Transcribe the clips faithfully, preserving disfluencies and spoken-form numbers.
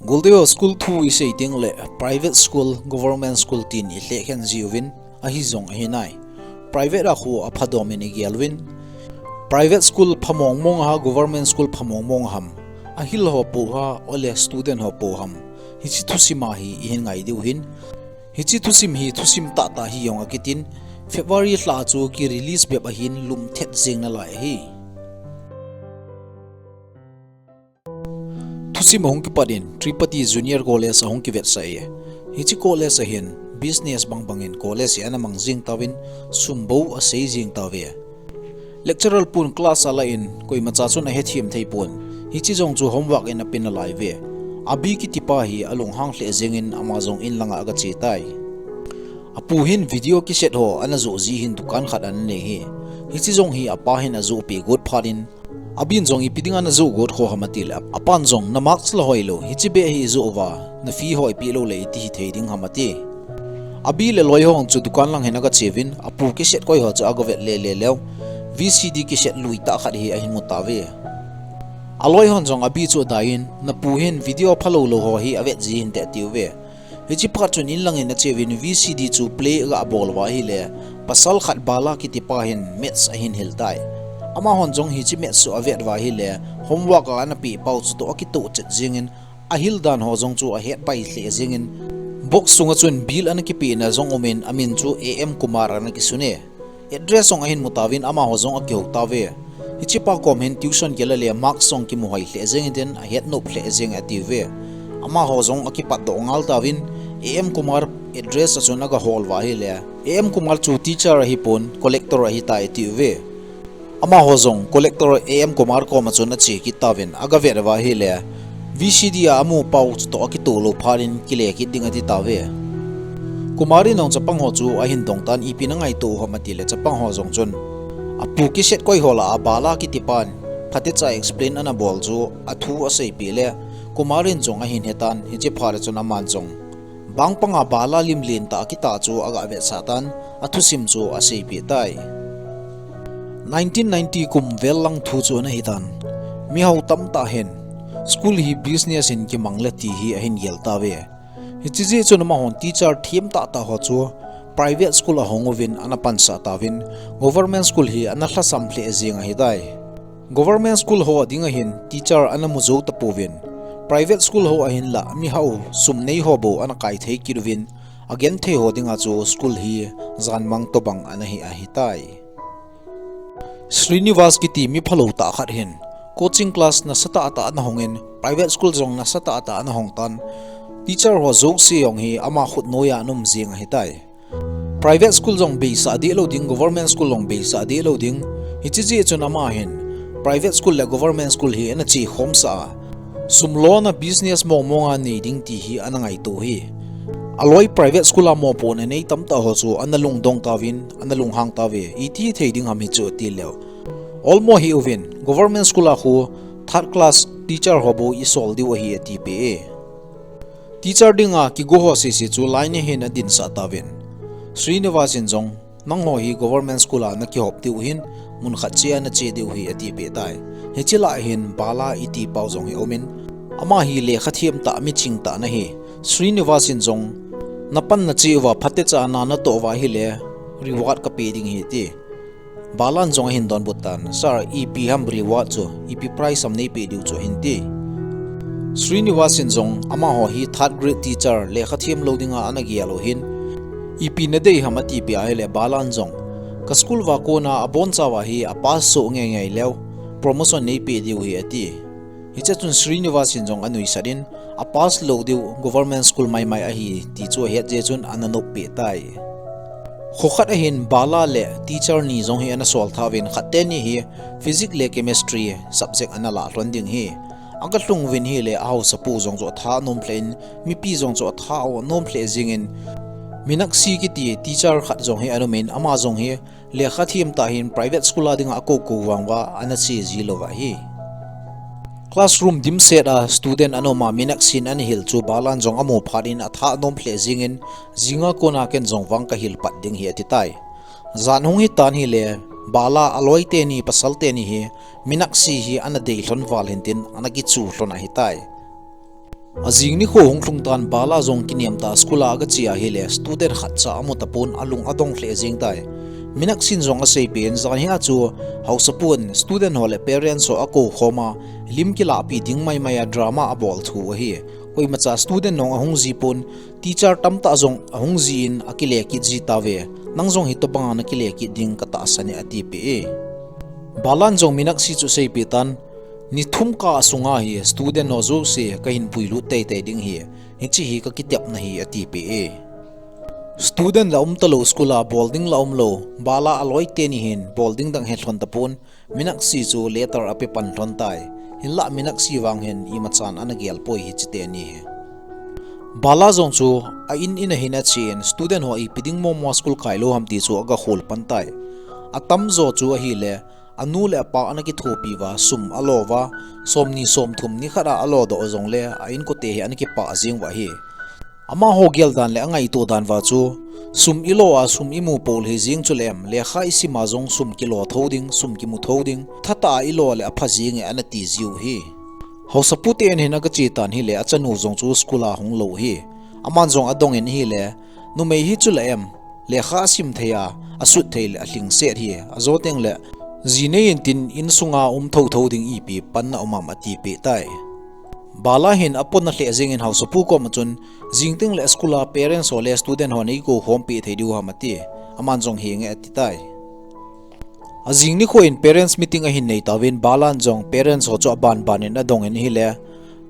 Golde ho school thu isei ding le private school, government school tin ilhekhen jiuvin, ahi jong ahi nai. Private a khu apha dom in igel uvin. Private school pha mong mong ham, government school pha mong mong ham. Ahil ho po ham, ole student ho po ham. Hiche thusim a hi ihin ngai diu hin. Hiche thusim hi thusim tahtah hi jong akitin, February lha chu ki release bep ahin lum thet jeng nalai ahi. Thusim ahung kipat in Tripati Junior College ahung kivetsah e. Hiche college a hin business bang bang in college hi ana mang jing tauvin, sum bou asei jing tauve. Lecturer pun class ala in koimacha chun ahethem thei pon. Hiche jong chu homework in ape nalai uve. Abi kiti pa hi alunghang lheh jeng in ama jong in langa aga che tai. Apu hin video cassette ho ana joh ji hin dukan khat ana nei hi. Hiche jong hi apa hin ajoh peh got phat in, abin jong ipi dinga najoh got kho ham ati le, apan jong na marks la hoilou, hiche beh hi ijoh uva, na fee ho ipeh lou le iti hithei ding ham ati. Abi le loi ho chu dukan lang hin aga che uvin, apu cassette koi ho chu aga vet le le leu, V C D cassette lui tah khat hi ahin mu tauve. Aloi hon jong abi chu adai in, napu hin video phalou lou ho hi avet ji hinte ati uve. Hiche phat chun in lang in ache uvin V C D chu play aga bol uva ahile, pasal khat Bala kiti pa hin maths ahin hil tai. Amahon jong hiche maths chu avet uva ahile, homework a ana peh pau chutoh akitoh chet jeng in, ahil dan ho jong chu ahet pai lheh jeng in, box sunga chun bill ana kipeh na jong um in, amin chu A M Kumar ana kisun e. Address jong ahin mu tauvin amaho jong akihou tauve. Hiche pa kom hin tuition kila le marks jong kimu hoi lheh jeng in tin ahet nop lheh jeng ati uve. Amaho jong akipat doh ngal tauvin A M Kumar address a chun aga hol uva ahile, A M Kumar chu teacher ahipon collector ahitai ati uve. Amaho jong collector A M Kumar koma chun ache kit tauvin aga vet uva ahile, V C D a amu pau chutoh akitoh lou phat in kile kit ding ati tauve. Kumar in jong chapang ho chu ahin dong tan ipi nangaito u ham ati le chapang ho jong chun, apu cassette koi ho lah a Bala kiti pan phatecha explain ana bol chu athu aseipeh le Kumar in jong ahin he tan hiche phat a chun aman jong bang panga Bala lim lentah akitah chu aga vetsah tan athusim chu aseipeh tai. Nineteen ninety kum vel lang thu chu ana hitan. Mihao tamtah hin school hi business in kimang le ti hi ahin gel tauve. Hiche jeh chun amahon teacher themtah tah ho chu private school ahong uvin ana pansah tauvin, government school hi ana lhasam lheh jeng ahitai. Government school ho a dinga hin teacher ana mu jou tapouvin, private school ho a hinlah mihao sum nei ho bou ana kai thei kit uvin, agenthei ho dinga chu school hi janmang tobang ana hi ahitai. Srinivas kiti mi phalou tah khat hin coaching class nasatah tah ana hongin, private school jong nasatah tah ana hong tan, teacher ho jouse jong hi ama khut noiya ana um jeng ahitai. Private school jong beisah deh lou ding, government school jong beisah deh lou ding. Hiche jeh chun ama hin private school le government school hi ana chekhomsah a, sum lona business mong monga nei ding ti hi ana ngaito hi. Aloi private school a mopohna nei tamtah ho chu ana lungdong tauvin, ana lunghang tauve, iti thei ding ham hichu ati leu, olmo hih uvin, government school a khu third class teacher ho bou isol diu ahi atipeh e. Teacher dinga kigo ho sese chu line a hin adinsah tauvin, Srinivas in jong, nangho hi government school a nakihop diu hin, mun khat cheh a nache diu hi atipeh tai. Hiche lah hin Bala iti pau jong hi aumin, ama hi lekha themtah miching tah ana hi. Srinivas in jong, napan nache uva phatecha na natoh uva ahile, reward kapeh ding ahi ati. Bala in jong ahin donbut tan, Sir, ipi ham reward chu, ipi prize ham neipeh diu chu ahin ti. Srinivas in jong amaho hi third grade teacher, lekha them lou dinga ana gel u hin, ipi nadei ham atipeh ahile Bala in jong, ka school uva kona abonchauva hi apass soh ngei ngei leu, promotion neipeh diu ahi ati. Hiche chun Srinivas in jong anuisat in, apass lou diu government school maimai ahi ti chu ahet jeh chun ana noppeh tai. Kho khat ahin Bala le teacher ni jong hi ana sol thauvin, khat teni hi physics le chemistry subject ana lah lhon ding hi. Aga lhung uvin ahile ahaosapu jong chu atha anom lheh in, mipi jong chu atha anom lheh jengin, Minakshi kiti teacher khat jong hi ana umin, ama jong hi lekha themtah hin private school a dinga akou kou vang uva ana che ji lou ahi. Classroom dimset a student ana um a Minakshi in ana hil chu Bala in jong amu phat in atha anom lheh jengin, jinga kona ken jong vang kahil pat ding ahi ati tai. Jan hung hitan ahile, Bala aloi teni pasal teni hi Minakshi hi ana dei lhon val hin tin ana kichu lhon ahitai. Ajing nikho hung lhung tan Bala jong kiniam tah school a aga che ahile student khat cha amu tapon alung adong lheh jeng tai. Minakshi in jong aseipeh in jan hia chu haosapu in student ho le parents ho akou khom a lim kilahpi ding maimai a drama abol thu ahi. Koimacha student jong ahung ji pon teacher tamtah jong ahung ji in akile kit ji tauve. Nang jong hitobang a nakile kit ding katahsan e atipeh e. Bala in jong Minakshi chu aseipeh tan, ni thum kah sunga hi student ho jouse kahin puilut teitei ding ahi, hiche hi kakitepna ahi atipeh e. Student la um talou school a bol ding la umlou, Bala aloi teni hin bol ding dang het lhon tapon, Minakshi chu letter ape pan lhon tai. Hinlah Minakshi vang hin imachan ana gel poi hiche teni hi. Bala jong chu a in in a hin achen student ho ipi ding momo a school kai lou ham ti chu aga khol pan tai. Atamjo chu ahile, anu le apa ana kithopi uva sum alo uva, somni somthum nikhat a alo doh jongle a inkote hi ana kipah jeng uva ahi. Amaho gel dan le angaito dan uva chu, sum ilo a sum imu pou hijeng chule em, lekha isim a jong sum kilo tho ding, sum kimu tho ding, thatah a ilo le apha jeng e ana ti jiu ahi. Haosapu ten hin aga che tan ahile achanu jong chu school a hung lou ahi. Aman jong adong in ahile, numei hi chule em, lekha asim thei a, asut thei le alhingset ahi, ajo tengle ji nei intin insunga um thotho ding ipi panna um am atipeh tai. Bala hin apona lheh jengin haosapu koma chun, jing tengle school a parents ho le student ho neikou khom peh thei diu ham ati. Aman jong henge ati tai. Ajing nikho in parents meeting ahin nei tauvin Bala in jong parents ho chu aban ban in adong in ahile,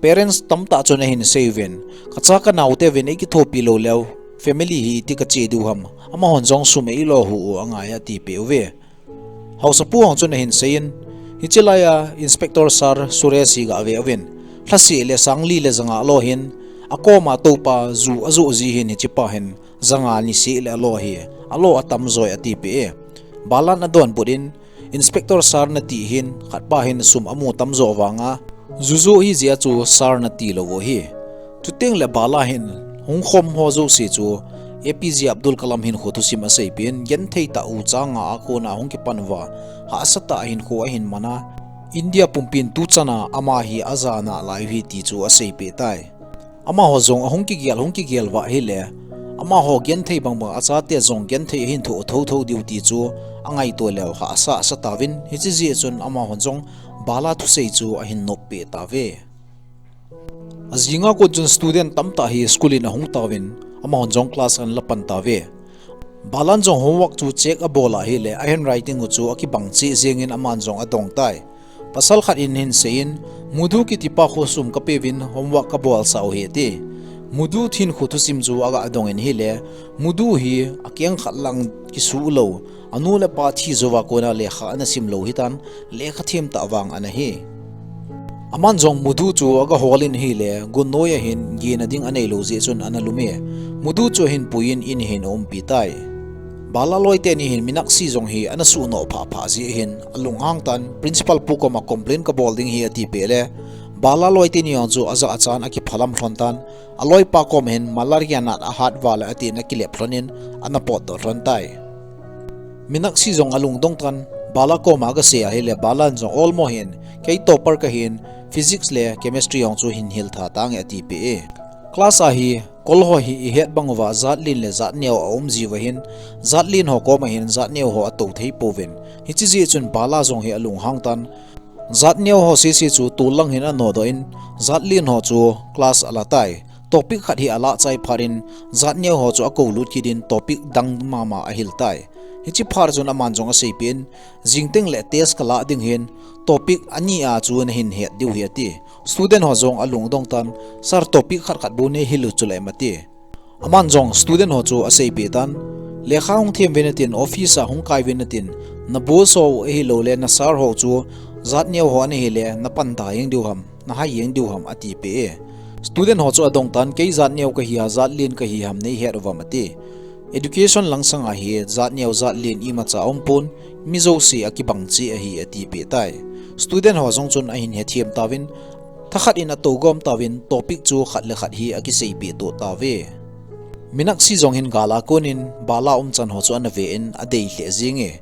parents tamtah chun ahin sei uvin, kacha kanaote uvin eikithopi lou leu, family hi iti kache diu ham, amahon jong sum eilo hu u angai atipeh uve. Haosapu hon chun ahin seiyin, hiche laiya Inspector Sir Suresh hi gave uvin, lhaseh le sangli le janga alo hin, akoma toupa ju ajoh ji hin hichepa hin, janga niseh le alo ahi, alo atamjo e atipeh e. Bala in adonbut in, Inspector Sir nati hin, khatpa hin sum amu tamjo vanga, ju joh hijeh a chu Sir nati lou u ahi. Chutengle Bala hin, hung khom ho jouse chu, A P J Abdul Kalam hinkho thusim aseipeh in, genthei tah u changa akona hung kipan uva, hahsa tah a hinkho ahin man a, India pumpin tuchan a ama hi ajana lai u ahi ti chu aseipeh tai. Amaho jong ahung kigel, hung kigel uva ahile, amaho genthei bangbang achate jong genthei ahin thoh thotho diu ti chu angaito leu hahsa asa tauvin, hiche jeh chun amahon jong Bala thusei chu ahin noppeh tauve. Ajinga kon chun student tamtah hi school in ahung tauvin, amahon jong class ana la pan tauve. Bala in jong homework chu check abol ahile, a handwriting u chu akibang cheh jengin aman jong adong tai. Pasal khat in ahin seiyin, Mudu kitipa khosum kapeuvin homework kabolsah u ahi ati. Mudu hinkho thusim chu aga dong in ahile, Mudu hi akeng khat lang kisuh lou, anu le apa thi jouva kona lekha ana sim lou ahitan, lekha them tah vang ana hi. Aman jong Mudu chu aga hol in ahile, gun noiya hin gena ding aneilou jeh chun ana lum e. Mudu chu ahin puiyin in ahin umpi tai. Bala loi teni hin Minakshi jong hi ana suhnoh phah phah jeh hin alunghang tan, principal pu koma complain kabol ding ahi atipeh le, Bala loi teni jong chu ajah a chan akiphalam lhon tan, aloipa koma hin malaria nat ahat uva le atin akilep lhon in ana potdoh lhon tai. Minakshi jong alungdong tan, Bala koma agasei ahile, Bala in jong olmo hin, kei topper kahin, physics le chemistry jong chu hin hil tha tange atipeh e. Class a hi, kol ho hi ihet bang uva jatlen le jatneo aum jiuva hin, jatlen ho koma hin jatneo ho atou thei pouvin, hiche jeh chun Bala jong hi alunghang tan, jatneo ho sese chu tol lang hin anodoh in, jatlen ho chu class ala tai. Topic khat hi alah chai phat in, jatneo ho chu akoulut kit in topic dang mama ahil tai. Hiche phat chun aman jong aseipeh in, jing tengle test kalah ding ahin, topic ani a chu nahin het diu ahi ati. Student ho jong alungdong tan, Sir, topic khat khat bou neihil u chule em ati. Aman jong student ho chu aseipeh tan, lekha hung them uvin natin, office a hung kai uvin natin, na boss ho ahiloule na sir ho chu jatneo ho ana hile, napan tha jeng diu ham, nahai jeng diu ham atipeh e. Student ho chu adong tan, kei jatneo kahi a, jatlen kahi ham neihet uvam ati. Education langsang a hi jatneo jatlen imacha aumpon, mi jouse akibang cheh ahi atipeh tai. Student ho jong chun ahin hethem tauvin, thakhat in atougom tauvin topic chu khat le khat hi akiseipeh toh tauve. Minakshi jong hin gal a kon in Bala umchan ho chu ana ve in adei lheh jenge.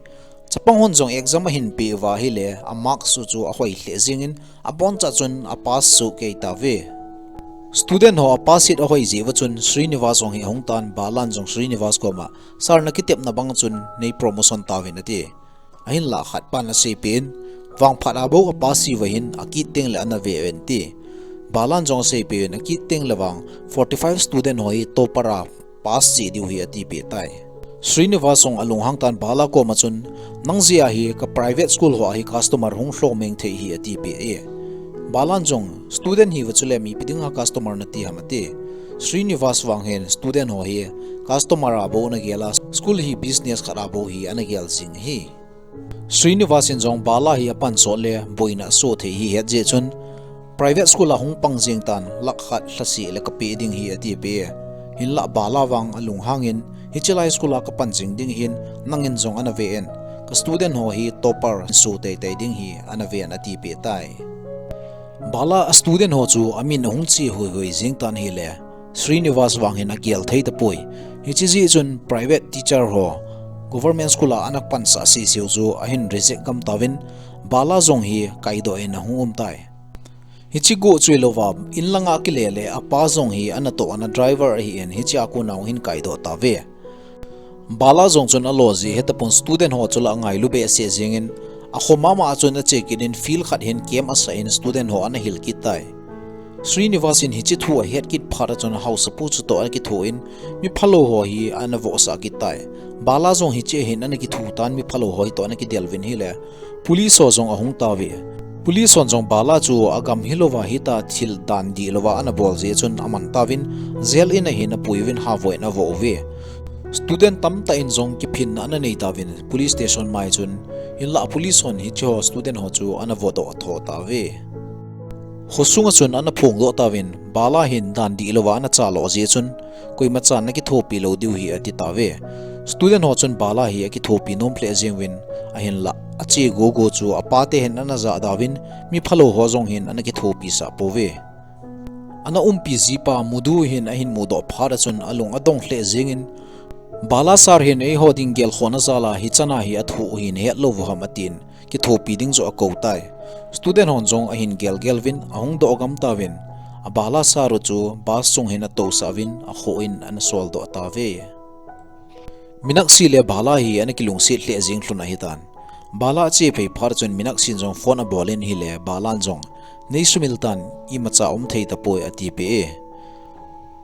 Chapang hon jong exam ahin peh uva ahile a marks chu ahoi lheh jengin aboncha chun apass soh kei tauve. Student ho a pass sheet ahoi jeh uva chun Srinivas jong hi ahung tan, Balan jong Srinivas koma, Sir, nakitepna bang chun nei promotion tauvin, ati. Ahinlah khat pan aseipeh in, vangphat a bou a pass jiuva hin akit teng le ana ve uvin, ati. Balan jong aseipeh in, akit teng le vang forty five student ho hi topper a pass ji diu hi atipeh tai. Srinivas jong alunghang tan Bala koma chun, nang jeh a hi ka private school ho a hi customer hung lhomeng thei hi atipeh e. Balan jong, student hiuva chule mipi dinga customer nati ham, ati. Srinivas vang hin student ho hi customer a bou ana gel a, school hi business khat a bou hi ana gel jing ahi. Srinivas in jong Bala hi apansot le boina aso thei hi ahet jeh chun, private school a hung pang jeng tan, lakh khat lhaseh le kapeh ding hi atipeh e. Hinlah Bala vang alunghang in, hiche lai school a kapan jing ding hin, nangin jong ana ve in, ka student ho hi topper so teitei ding hi ana ve in atipeh tai. Bala a student ho chu amin ahung che hoihoi jeng tan ahile, Srinivas vang hin agel thei tapoi. Hiche jeh chun private teacher ho government school a ana pansah seseu chu ahin reject gam tauvin, Bala jong hi kaidoh in ahung um tai. Hiche goh chu hilouva, in langa akile le apa jong hi anatoh ana driver ahin, hiche a kona hung hin kaidoh tauve. Bala jong chun alo jeh hetapon, student ho chu la angailu behseh jengin, akho mama a chun ache kit in, field khat hin camp asah in student ho ana hil kit tai. Srinivas in hiche thu ahet kit phat a chun haosapu chutoh akitho in, miphalou ho hi ana vohsah kit tai. Bala jong hiche hin ana kithu tan, miphalou ho hitoh ana kidel uvin ahile, police ho jong ahung tauve. Police hon jong Bala chu agam hilouva hita thil dan dihlouva ana bol jeh chun aman tauvin, jail in a hin apui uvin, havoh in avoh uve. Student tamtah in jong kiphinna ana nei tauvin police station mai chun, hinlah police hon hiche ho student ho chu ana vodoh tho tauve. Khosunga chun ana phongdoh tauvin, Bala hin dan dihlouva ana chaloh jeh chun, koimachan nakithopi lou diu hi ati tauve. Student ho chun Bala hi akithopi nom lheh jeng uvin, ahinlah ache gogo chu apate hin ana jahda uvin, miphalou ho jong hin ana kithopi sah pouve. Ana umpi jipa Mudu hin ahin mudoh phat a chun alung adong lheh jengin, Bala sir hin eiho ding gelkhohna jal a hichan a hi athoh u hi nahet lou u ham, atin, kithopi ding joh akou tai. Student hon jong ahin gelgel uvin, ahung doh gam tauvin, a Bala sir u chu bus chung hin atousah uvin, akhoh in ana soldoh tauve. Minakshi le Bala hi ana kilungset lheh jeng lhon ahitan. Bala ache phei phat chun Minakshi in jong phone abol in ahile, Balan jong, nei sumil tan, imacha um thei tapoi, atipeh e.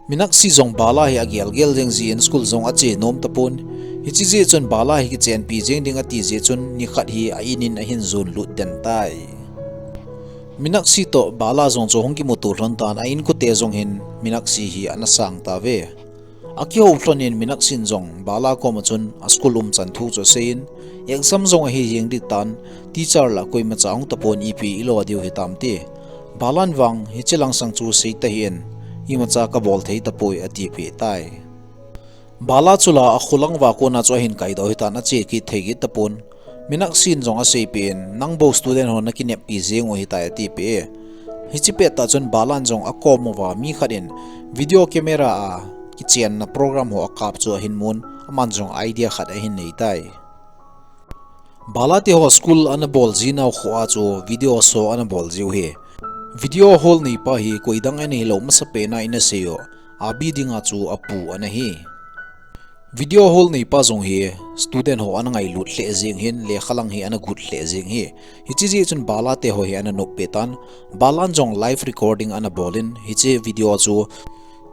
Minakshi jong Bala hi agelgel jeng jeh in school jong ache nom tapon. Hiche jeh chun Bala hi kichenpi jeng ding ati jeh chun nikhat hi a in in ahin jon lut den tai. Minakshi toh Bala jong chu hung kimuto lhon tan, a inkote jong hin Minakshi hi ana sang tauve. Akihou lhon in Minakshi in jong Bala koma chun a school umchan thu chu asei in, exam jong ahi jeng ding tan, teacher la koimacha hung tapon, ipi ilo diu hitam, ati. Balan vang, hiche langsang chu sei tahih in, imacha kabol thei tapoi, atipeh tai. Bala chu la akholang uva kona chu ahin kaidoh hitan, ache kit thei kit tapon. Minakshi in jong aseipeh in, nang bou student ho nakineppi jeng u ahitai, atipeh e. Hiche pettah chun Balan jong akom uva mi khat in video camera a kichenna program ho akap chu ahin mun, aman jong idea khat ahin nei tai. Bala teho school ana bol jinau kho a chu video show ana bol jiu ahi. Video hall neipa hi koidang ana hilou, masapen a ina sei u, abi dinga chu apu ana hi. Video hall neipa jong hi student ho ana ngailut lheh jeng hin, lekha lang hi ana gut lheh jeng hi. Hiche jeh chun Bala teho hi ana noppeh tan, Balan jong live recording ana bol in, hiche video chu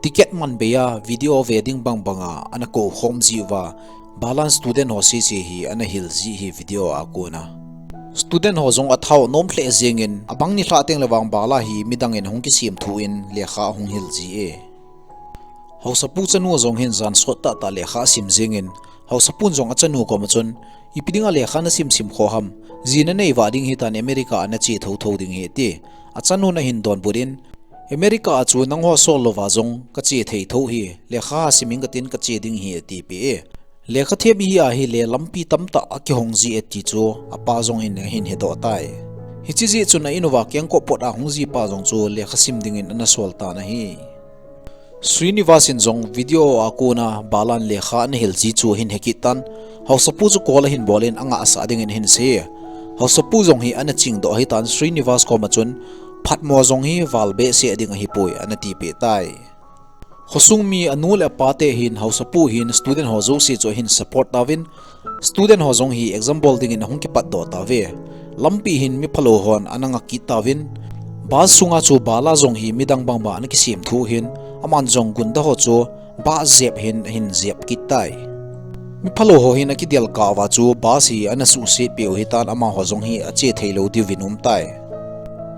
ticket man bei a video ve ding bangbang a ana koukhom jiuva, Balan student ho sese hi ana hil ji hi video a kona. Student ho jong athao nom lheh jengin, abang nilhah teng le vang Bala hi midang in hung kisemthu in lekha ahung hil ji e. Haosapu chanu jong hin jan sot tahtah lekha asim jengin, haosapun jong achanu koma chun, ipi dinga lekha nasim sim kho ham, ji nanei vah ding hitan, America a nache thotho ding ahi, ati. Achanun ahin donbut in, America a chu nangho sol louva jong kache thei tho hi, lekha sim ing katin kache ding ahi, atipeh e. Lekha them ihi ahile lampi tamtah akihong ji e ti chu apa jong in ahin hedoh tai. Hiche jeh chun a in uva kengkoh pot a hung jipa jong chu lekha sim dingin ana sol tan ahi. Srinivas in jong video a kona Balan lekha ana hil ji chu ahin hekit tan, haosapu chu call ahin bol in angahsah dingin ahin sei. Haosapu jong hi ana chingdoh ahitan, Srinivas koma chun, phatmo jong hi val behseh ding ahipoi, ana tipeh tai. Khosung mi anu le apa te hin, haosapu hin student ho jouse chu ahin support tauvin, student ho jong hi exam bol dingin ahung kipatdoh tauve. Lampi hin mi phalou hon ana nga kit tauvin, bus sunga chu bala jong hi midang bang bang ana kisem thu hin, aman jong gunda ho chu bus jep hin ahin jep kit tai. Mi phalou ho hin akidel kah uva chu bus hi ana suhset peh u hitan, amaho jong hi ache theilou diuvin aum tai.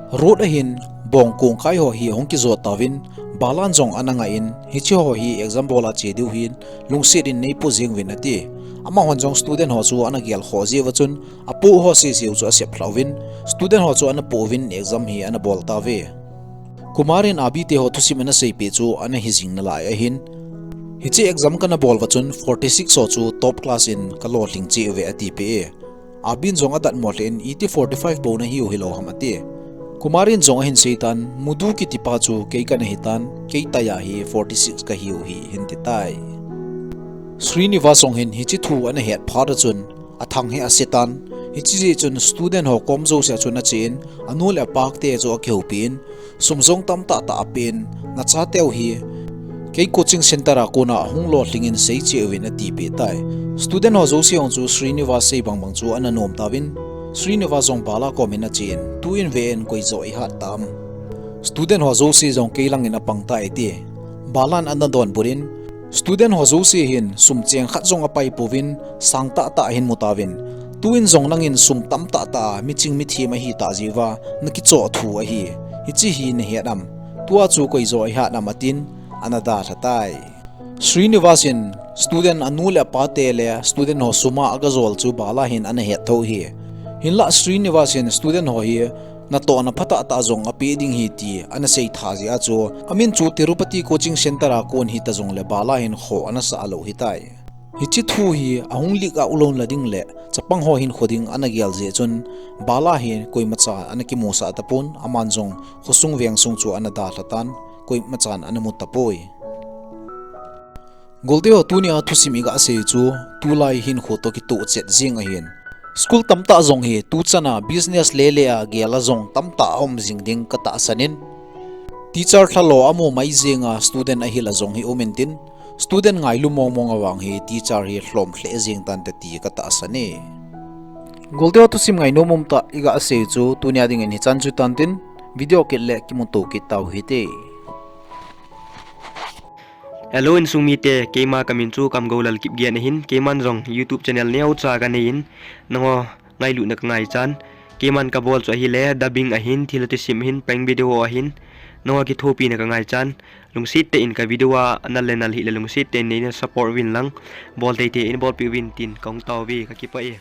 Road ahin bong kong kai ho hi ahung kijot tauvin, balan jong ana nga in, hiche ho hi exam bol a che diu hin, lungset in neipoh jeng uvin ati. Amahon jong student ho chu ana gel khoh jeh uva chun, apoh ho sese u chu asep lhah uvin, student ho chu ana poh uvin exam hi ana bol tauve. Kumar in Abi te ho thusim ana seipeh chu ana hijing nalai ahin, hiche exam kana bol uva chun forty six ho chu top class in kalolhing cheh uve atipeh e. Abi in jong adatmo lheh in, iti forty five bou nahiu hilou ham ati. Kumar in jong ahin seitan, Mudu kitipa chu kei kana hitan, kei taiya hi forty six kahiu hi, ahin ti tai. Srinivas jong hin hiche thu ana het phat a chun, athang hi asetan. Hiche jeh chun student ho kom jouse a chun achen, anu le apa te chu akihoupi in, sum jong tamtah tah apen, nachateu hi kei coaching center a kona hung lolhing in seicheh uvin atipeh tai. Student ho jouse jong chu Srinivas sei bang bang chu ana nom tauvin, Srinivas jong bala kom in achen, tuin ve in koi joh ihat tam? Student ho jouse jong kei langin apang tai ati. Balan ana donbut in, student ho jouse hin sum cheng khat jong apai pouvin, sangtah tah ahin mu tauvin, tuin jong nangin sum tamtah tah a miching mithem ahitah jeh uva nakichoh thu ahi. Hiche hi nahet am? Tua chu koi joh ihat am atin, ana dalha tai. Srinivas in student anu le apa te le student ho sum a agajol chu bala hin ana het tho hi. Hinlah Srinivas in student ho hi natohna phatah tah jong apeh ding hi ti ana seitha jeh a chu, amin chu Tirupati coaching center a kon hita jongle bala hin khoh ana sah lou hitai. Hiche thu hi ahung leak out lou na ding le chapang ho hinkho ding ana gel jeh chun, bala hi koimachan ana kimusah tapon, aman jong khosung vengsung chu ana dalha tan, koimachan ana mu tapoi. Golte ho, tunia thusim iga sei chu tulai hinkho toh kitoh chet jeng ahin. School tamtah jong hi tuchan a business lele a gel a jong tamtah aum jing ding katahsan in, teacher lhalo amu mai jeng a student ahil a jong hi um intin, student ngailu mong mong a vang hi teacher hi lhom lheh jeng tante ti katahsan e. Golte ho, thusim ngainom umtah iga sei chu tunia dingin hichan chu tantin, video kit le kimuto kit tau hite. Hello insung mite, keima kamin chu Kamgou Lal Kipgen ahin, keiman jong YouTube channel neocha kanei in, nangho ngailutna kangaichan. Keiman kabol chu ahile dubbing ahin, thilha thusim ahin, prank video ahin, nangho kithopina kangaichan. Lungset tah in ka video a nal le nal hih le lungset tah in neina support uvin lang, bol teitei in bolpeh uvin tin kahung tao uve, kakipah e.